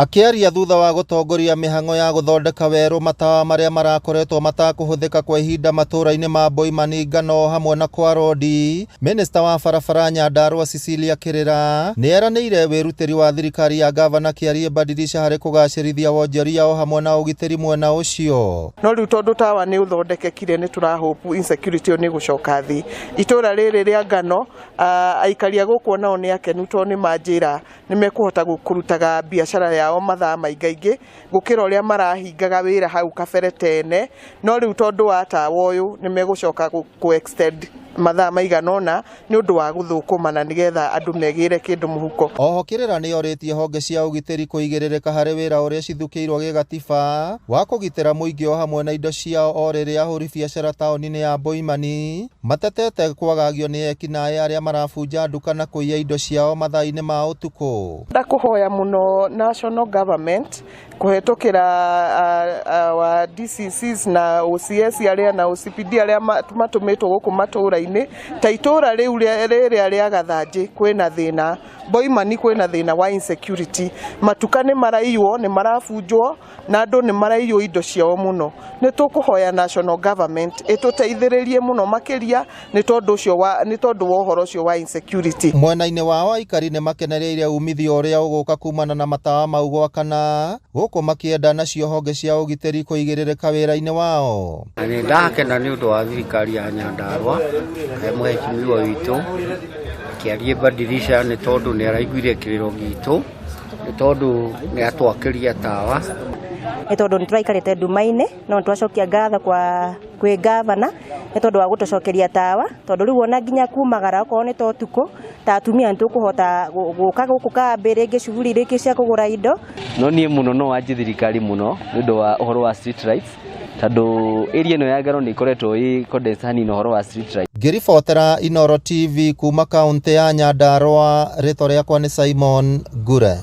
Akĩaria thutha wa gũtongoria mĩhang'o ya gũthondeka werũ matawa marĩa marakoretwo matakũhũthĩka kwa ihinda matũra-inĩ ma Boimani, Ngano hamwe na kwa Rodi, Minista wa barabara Nyandarua Cecilia Kĩrĩra nĩ eranĩire wĩrutĩri wa thirikari ya Gavana Kĩarie Badilisha harĩ kũgacĩrithia wonjoria o hamwe na ũgitĩri mwena ũcio. No rĩu tondũ tawa nĩ ũthondekekire nĩ tũra hope insecurity ĩyo nĩ ĩgũcoka thĩ. Itũra rĩrĩ rĩa Ngano aikari a gũkũ onao nĩ akenu tondũ nĩ manjĩra nĩ mekũhota kũrutaga biacara yao mathaa maingaingĩ gũkĩra ũrĩa marahingaga wĩra hau kabere tene. No rĩu tondũ wa tawa ũyũ nĩ megũcoka kũ extend mathaa maigana ũna nĩ ũndũ wa gũthũkũma na nĩgetha andũ megĩre kĩndũ mũhuko. Oho Kĩrĩra nĩ orĩtie honge cia ũgitĩri kũigĩrĩrĩka harĩ wĩra ũrĩa cithukĩirwo gĩgatiba wa kũgitĩra mũingĩ o hamwe na indo ciao o rĩrĩa ahũri biacara taũni-inĩ ya Boimani matetete kwagagio nĩ ekinaĩ arĩa marabunja nduka na kũiya indo ciao mathaa-inĩ ma ũtukũ. Ndakũhoya mũno national government kũhetũkĩra wa DCCs na OCS arĩa na OCPD arĩa matũmĩtwo gũkũ matũra-inĩ ta itũra rĩu rĩrĩa rĩa Gathanjĩ kwĩna thĩna, Boimani kwĩna thĩna wa insecurity, matuka nĩ maraiywo, nĩ marabunjwo na andũ nĩ maraiywo indo ciao mũno. Nĩ tũkũhoya national government ĩtũteithĩrĩrie mũno makĩria nĩ tondũ ũcio wa nĩ tondũ wa ũhoro ũcio wa insecurity. Mwena-inĩ wao aikari nĩ makenereire umithio ũrĩa ũgũka kumana na matawa mau gwakana gũkũ makĩenda nacio honge cia ũgitĩri kũigĩrĩrĩka wĩra-inĩ wao. Na nĩ ndakena nĩ ũndũ wa thirikari ya Nyandarua he mũheshimiwa witũ Kĩarie Badilisha nĩ tondũ nĩ araiguire kĩrĩro gitũ nĩ tondũ nĩ atwakĩria tawa. Nĩ tondũ nĩ tũraikarĩte nduma-inĩ no nĩ twacokia ngatho kwa kwĩ gavana nĩ tondũ wa gũtũcokeria tawa tondũ rĩu ona nginya kumagara okorwo nĩ ta ũtukũ ta atumia nĩ tũkũhota gũka gũkũ kambĩ rĩngĩ shughuli rĩngĩ cia kũgũra indo. No niĩ mũno no wanjie thirikari mũno nĩ ũndũ wa ũhoro wa street lights tondũ area ĩno ya Ngaro nĩ ĩkoretwo ĩ condensed hanini ũhoro wa street lights. Ngĩribotera Inooro TV kuma kaũntĩ ya Nyandarua, rĩtwa rĩakwa nĩ Simon Ngure.